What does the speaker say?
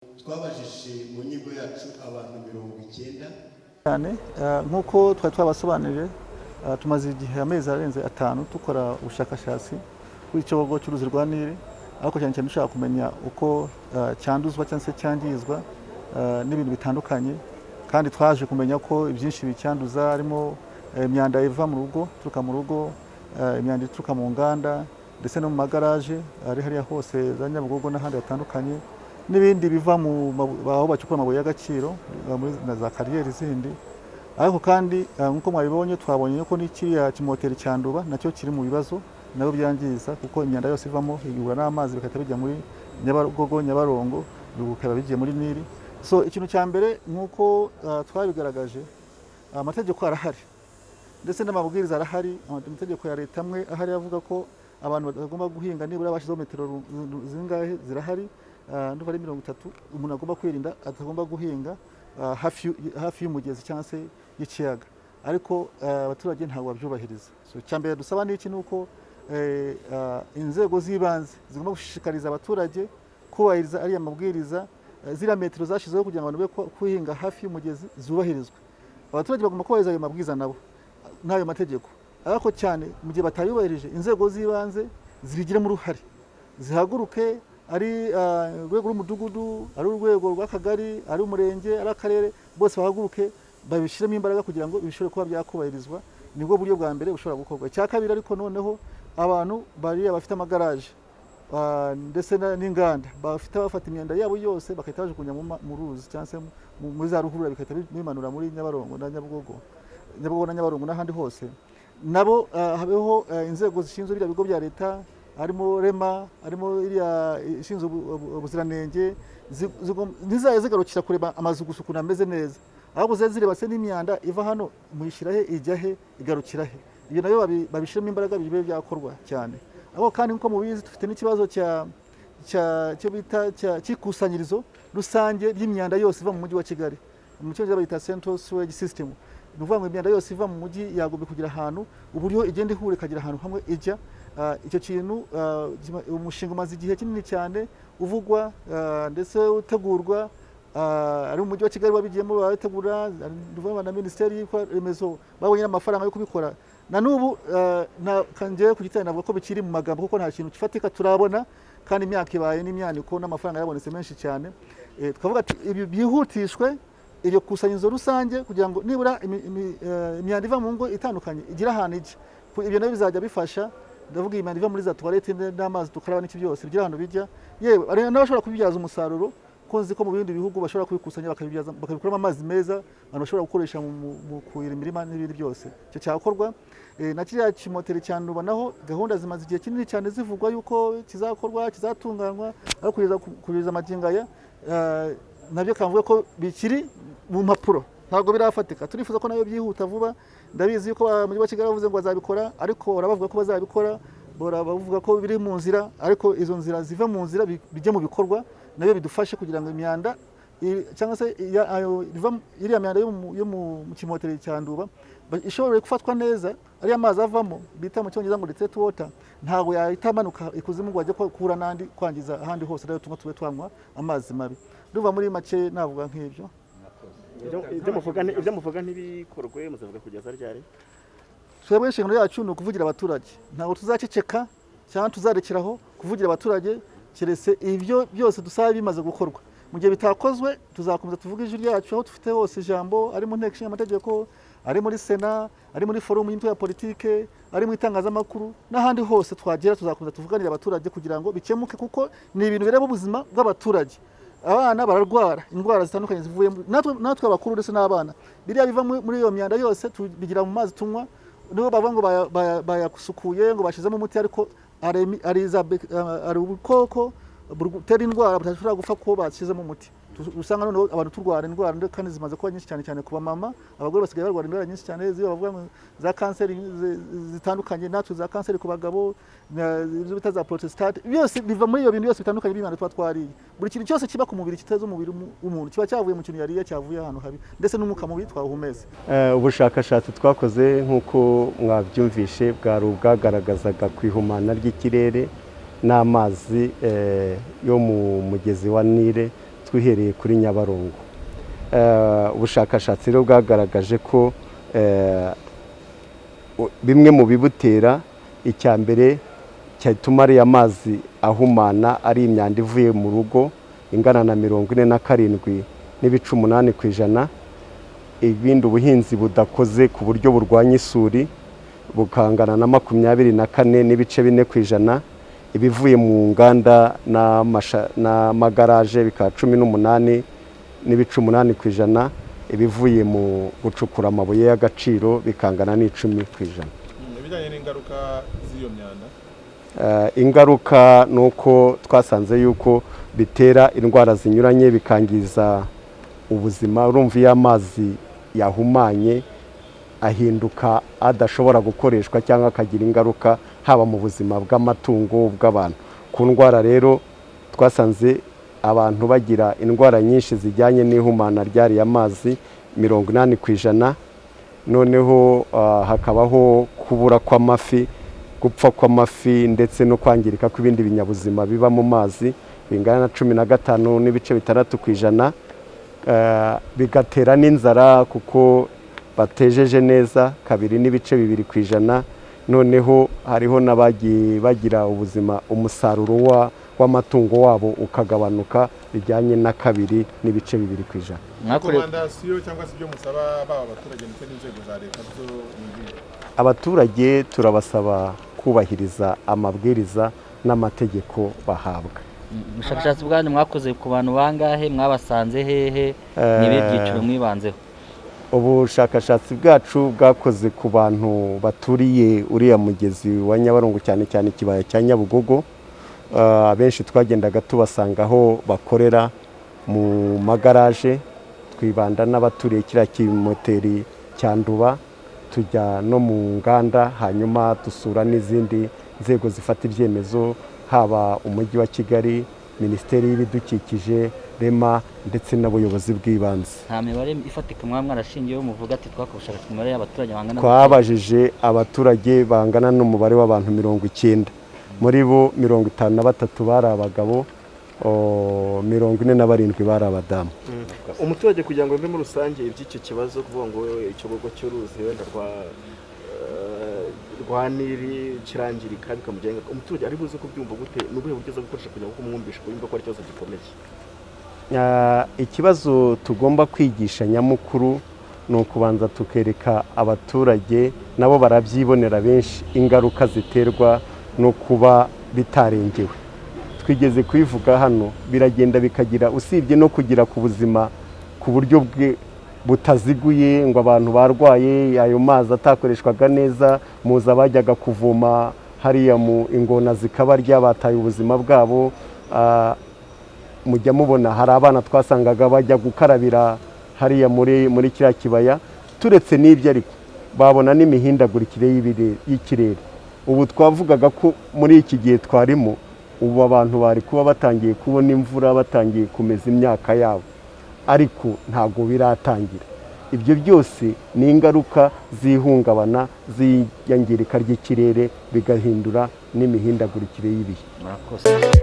Twabajije mu nyigo yacu abantu 90. Cyane nk'uko twari twabasobanuriye, tumaze igihe amezi arenze 5 dukora ubushakashatsi kuri icyogogo cy'uruzi rwa Nili, ariko cyane cyane dushaka kumenya uko cyanduzwa cyangwa se cyangizwa n'ibintu bitandukanye. Kandi twaje kumenya ko ibyinshi bicyanduza harimo imyanda iva mu rugo, ituruka mu rugo, imyanda ituruka mu nganda ndetse no mu magaraje ari hariya hose za Nyabugogo n'ahandi hatandukanye, n'ibindi biva mu aho bacukura amabuye y'agaciro muri na za kariyeri zindi. Ariko kandi nk'uko mwabibonye, twabonye ko n'ikiriya kimoteri cya Nduba nacyo kiri mu bibazo nabo byangiza, kuko imyanda yose ivamo ihura n'amazi bigahita bijya muri Nyabagogo, Nyabarongo, bikaba bigiye muri Nili. So ikintu cya mbere, nk'uko twabigaragaje, amategeko arahari ndetse n'amabwiriza arahari. Amategeko ya leta amwe ahari avuga ko abantu batagomba guhinga nibura bashyizeho metero zingahe zirahari, ndumva ari 30, umuntu agomba kwirinda, atagomba guhinga hafi y'umugezi cyangwa se y'ikiyaga. Ariko abaturage ntabwo babyubahiriza. So icya mbere dusaba ni iki? Ni uko inzego z'ibanze zigomba gushishikariza abaturage kubahiriza ariya mabwiriza. Ziriya metero zashyizweho kugira ngo abantu be kuhinga hafi y'umugezi zubahirizwe. Abaturage bagomba kubahiriza ayo mabwiriza nabo n'ayo mategeko. Ariko cyane mu gihe batayubahirije, inzego z'ibanze zibigiremo uruhare, zihaguruke, ari urwego rw'umudugudu, ari urwego rw'akagari, ari umurenge, ari akarere, bose bahaguruke babishyiremo imbaraga kugira ngo bishobore kuba byakubahirizwa. Nibwo buryo bwa mbere bushobora gukorwa. Icya kabiri ariko noneho, abantu bariya bafite amagaraje ndetse n'inganda bafite, bafata imyanda yabo yose bagahita bajugunya mu ruzi cyangwa se muri za ruhurura, bigahita bimanura muri Nyabarongo na Nyabugogo, Nyabugogo na Nyabarongo n'ahandi hose. Nabo habeho inzego zishinzwe biriya bigo bya leta, harimo REMA, harimo iriya ishinzwe ubuziranenge, ntizajya zigarukira kureba amazu gusa ukuntu ameze neza, ahubwo zibe zireba se n'imyanda iva hano muyishyira he, ijya he, igarukira he. Ibyo nabyo babishyiremo imbaraga, bibe byakorwa cyane. Ariko kandi nk'uko mubizi, dufite n'ikibazo cya cyo bita cy'ikusanyirizo rusange ry'imyanda yose iva mu mujyi wa Kigali, mu Cyongereza bayita central sewage system. Ni ukuvuga ngo imyanda yose iva mu mujyi yagombye kugira ahantu, uburyo igenda ihura ikagira ahantu hamwe ijya. Icyo kintu umushinga umaze igihe kinini cyane uvugwa ndetse utegurwa, ari mu mujyi wa Kigali wabigiyemo barabitegura, ni na Minisiteri y'ibikorwa remezo babonye n'amafaranga yo kubikora. Na n'ubu njyewe ku giti navuga ko bikiri mu magambo, kuko nta kintu gifatika turabona, kandi imyaka ibaye n'imyaniko n'amafaranga yabonetse menshi cyane. Twavuga ati ibi byihutishwe, iryo kusanyirizo rusange, kugira ngo nibura imyanda iva mu ngo itandukanye igire ahantu ijya. Ibyo nabyo bizajya bifasha. Ndavuga imyanda iva muri za toilette n'amazi dukaraba n'iki, byose bigira ahantu bijya. Yewe hari n'abashobora kubibyaza umusaruro, ko nzi ko mu bindi bihugu bashobora kubikusanya bakabibyaza, bakabikuramo amazi meza abantu bashobora gukoresha mu kuhira imirima n'ibindi byose. Icyo cyakorwa. Na kiriya kimoteri cya Nduba naho gahunda zimaze igihe kinini cyane zivugwa yuko kizakorwa, kizatunganywa, ariko kugeza amagingo aya nabyo kavuga ko bikiri mu mpapuro, ntabwo birafatika. Turifuza ko nayo byihuta vuba. Ndabizi yuko mujyi wa Kigali bavuze ngo bazabikora, ariko bahora bavuga ko bazabikora, bahora bavuga ko biri mu nzira, ariko izo nzira zive mu nzira bijye mu bikorwa, nabyo bidufashe kugira ngo imyanda cyangwa se iriya myanda yo mu kimoteri cya Nduba ishobore gufatwa neza. Ariya mazi avamo bita mu Cyongereza ngo treated water ntabwo yahita amanuka ikuzimu ngo ajye guhura n'andi kwangiza ahandi hose, rero tumwe tube twanywa amazi mabi. Ndumva muri make navuga nk'ibyo. Ibyo muvuga ntibikorwe, muzavuga kugeza ryari? Twebwe inshingano yacu ni ukuvugira abaturage. Ntabwo tuzaceceka cyangwa tuzarekeraho kuvugira abaturage keretse ibyo byose dusaba bimaze gukorwa. Mu gihe bitakozwe, tuzakomeza tuvuge ijwi ryacu aho dufite hose ijambo, ari mu Nteko Ishinga Amategeko, ari muri Sena, ari muri forumu y'imitwe ya politike, ari mu itangazamakuru n'ahandi hose twagera. Tuzakomeza tuvuganire abaturage kugira ngo bikemuke, kuko ni ibintu bireba ubuzima bw'abaturage. Abana bararwara indwara zitandukanye zivuye natwe abakuru ndetse n'abana. Biriya biva muri iyo myanda yose tubigira mu mazi tunywa. Nibo bavuga ngo bayasukuye, ngo bashyizemo umuti, ariko hari ubukoko butera indwara budashobora gupfa kuko bashyizemo umuti. Usanga noneho abantu turwara indwara, kandi zimaze kuba nyinshi cyane cyane ku bamama. Abagore basigaye barwara indwara nyinshi cyane ziba bavuga ngo za kanseri zitandukanye, natwe za kanseri ku bagabo, ibyo bita za prostate, byose biva muri ibyo bintu byose bitandukanye by'imyanda tuba twariye. Buri kintu cyose kiba ku mubiri kiteza umubiri w'umuntu kiba cyavuye mu kintu yariye, cyavuye ahantu habi, ndetse n'umwuka mubi twawuhumetse. Ubushakashatsi twakoze, nk'uko mwabyumvishe, bwari ubwagaragazaga ku ihumana ry'ikirere n'amazi yo mu mugezi wa Nile. Twihereye kuri Nyabarongo. Ubushakashatsi rero bwagaragaje ko bimwe mu bibutera, icya mbere cyatuma ariya mazi ahumana ari imyanda ivuye mu rugo ingana na 47.8%. Ibindi, ubuhinzi budakoze ku buryo burwanya isuri bukangana na 24.4%. Ibivuye mu nganda n'amagaraje bikaba 18.8%. Ibivuye mu gucukura amabuye y'agaciro bikangana n'10%. Ibijyanye n'ingaruka z'iyo myanda? Ingaruka ni uko twasanze yuko bitera indwara zinyuranye, bikangiza ubuzima. Urumva, iyo amazi yahumanye ahinduka adashobora gukoreshwa cyangwa akagira ingaruka haba mu buzima bw'amatungo, bw'abantu. Ku ndwara rero, twasanze abantu bagira indwara nyinshi zijyanye n'ihumana ry'ariya mazi, 80%. Noneho hakabaho kubura kw'amafi, gupfa kw'amafi, ndetse no kwangirika kw'ibindi binyabuzima biba mu mazi bingana na 15.6%. Bigatera n'inzara kuko batejeje neza, 2.2%. Noneho hariho n'abagiye bagira ubuzima, umusaruro w'amatungo wabo ukagabanuka bijyanye na 2.2%. Mwakorewe. Recommandation cyangwa se ibyo musaba baba abaturage ndetse n'inzego za leta byo ni ibihe? Abaturage turabasaba kubahiriza amabwiriza n'amategeko bahabwa. Ubushakashatsi bwanyu mwakoze ku bantu bangahe? Mwabasanze hehe? Ni ibihe byiciro mwibanzeho? Ubushakashatsi bwacu bwakoze ku bantu baturiye uriya mugezi wa Nyabarongo, cyane cyane ikibaya cya Nyabugogo. Abenshi twagendaga tubasanga aho bakorera mu magaraje, twibanda n'abaturiye kiriya kimoteri cya Nduba, tujya no mu nganda, hanyuma dusura n'izindi nzego zifata ibyemezo, haba Umujyi wa Kigali, Minisiteri y'Ibidukikije, REMA, ndetse n'ubuyobozi bw'ibanze. Nta mibare ifatika mwaba mwarashingiyeho muvuga ati twakora ubushakashatsi ku mibare y'abaturage bangana gutya? Twabajije abaturage bangana n'umubare w'abantu 90. Muri bo 53 bari abagabo, 47 bari abadamu. Umuturage kugira ngo yumve muri rusange iby'icyo kibazo, kuvuga ngo icyogogo cy'uruzi wenda rwa Nili kirangirika bikamugiraho ingaruka, umuturage ari buze kubyumva gute? Ni ubuhe buryo aza gukoresha kugira ngo kumwumvishe ko yumva ko ari ikibazo gikomeye? Ikibazo tugomba kwigisha nyamukuru ni ukubanza tukereka abaturage, nabo barabyibonera benshi, ingaruka ziterwa no kuba bitarengewe. Twigeze kubivuga hano, biragenda bikagira, usibye no kugira ku buzima ku buryo bwe butaziguye, ngo abantu barwaye ayo mazi atakoreshwaga neza, muza bajyaga kuvoma hariya mu ingona zikabarya, bataye ubuzima bwabo. Mujya mubona hari abana twasangaga bajya gukarabira hariya muri kiriya kibaya. Turetse n'ibyo ariko, babona n'imihindagurikire y'ikirere. Ubu twavugaga ko muri iki gihe twarimo ubu, abantu bari kuba batangiye kubona imvura, batangiye kumeza imyaka yabo, ariko ntabwo biratangira. Ibyo byose ni ingaruka z'ihungabana, z'iyangirika ry'ikirere, bigahindura n'imihindagurikire y'ibihe. Murakoze.